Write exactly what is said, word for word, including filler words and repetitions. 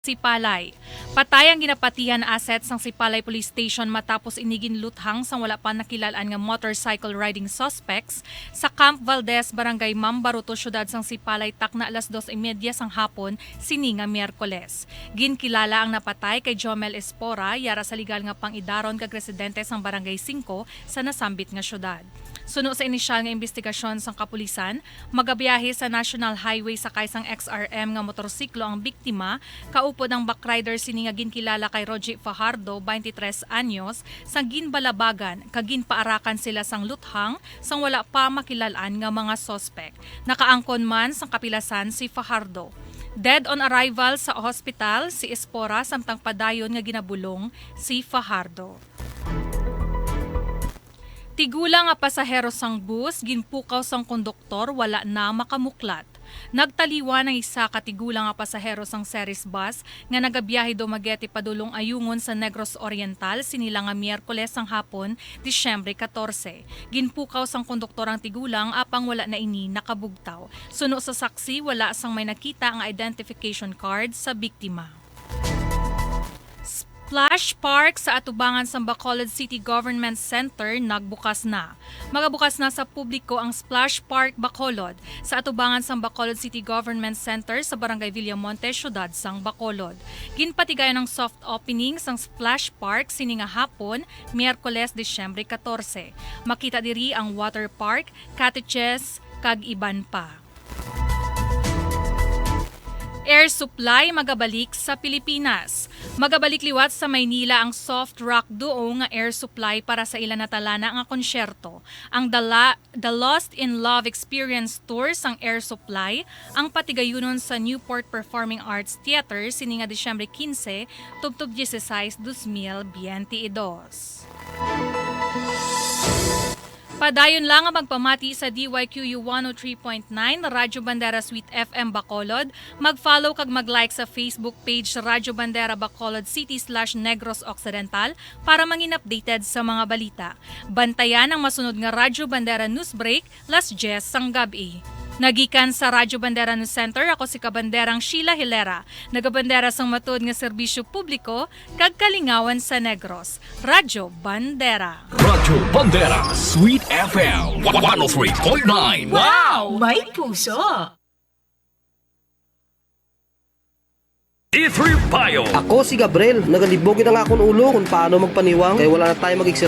Sipalay. Patay ang ginapatihan asset sang Sipalay Police Station matapos ini ginluthang sang wala pa nakilal-an nga motorcycle riding suspects sa Camp Valdez, Barangay Mambaruto, siyudad sang Sipalay, takna alas dos y media sang hapon sini nga Miyerkules. Ginkilala ang napatay kay Jomel Espora, yara sa legal nga pang-idaron kag residente sang Barangay Singko sa nasambit nga siyudad. Suno sa inisyal nga imbestigasyon sang kapulisan, magabiyahe sa National Highway sakay sang X R M nga motorsiklo ang biktima, kaupod ang backrider sini nga ginkilala kay Rogie Fajardo, twenty-tres anyos, sang ginbalabagan kag ginpaarakan sila sang luthang sang wala pa makilal-an nga mga suspek. Nakaangkon man sang kapilasan si Fajardo. Dead on arrival sa hospital si Espora, samtang padayon nga ginabulong si Fajardo. Tigulang nga pasahero sang bus ginpukaw sang konduktor, wala na makamuklat. Nagtaliwan ang isa ka tigulang nga pasahero sang Ceres bus nga nagabiyahe Dumaguete padulong Ayungon sa Negros Oriental sini lang nga Miyerkules sang hapon, Disyembre katorse. Ginpukaw sang konduktor ang tigulang, apang wala na ini nakabugtaw. Suno sa saksi, wala sang may nakita nga identification card sa biktima. Splash Park sa atubangan sang Bacolod City Government Center nagbukas na. Magabukas na sa publiko ang Splash Park Bacolod sa atubangan sang Bacolod City Government Center sa Barangay Villamonte, siyudad sang Bacolod. Ginpatigayon ang soft opening sang Splash Park sini nga hapon, Miyerkules, Disyembre katorse. Makita diri ang water park, cottages, kag iban pa. Air Supply magabalik sa Pilipinas. Magabalik liwat sa Maynila ang soft rock duo nga Air Supply para sa ila natalana nga konsyerto. Ang The, La- The Lost in Love Experience Tour sang Air Supply ang patigayunon sa Newport Performing Arts Theater sini nga Disyembre quince tubtob dieciséis, dos mil veintidós. Padayon lang nga magpamati sa D Y Q U one oh three point nine Radyo Bandera Sweet F M Bacolod. Mag-follow kag mag-like sa Facebook page Radyo Bandera Bacolod City slash Negros Occidental para mangin updated sa mga balita. Bantayan ang masunod nga Radyo Bandera News Break, las diyes sang gab-i. Nagikan sa Radyo Bandera News Center, ako si Kabanderang Sheila Hilera, nagabandera sang matuod nga serbisyo publiko kag kalingawan sa Negros. Radyo Bandera. Radyo Bandera, Sweet F M, one oh three point nine. Wow! May puso! E three Bio. Ako si Gabriel. Nagalibog gid ang akon ulo kung paano magpaniwang kay wala na tayo mag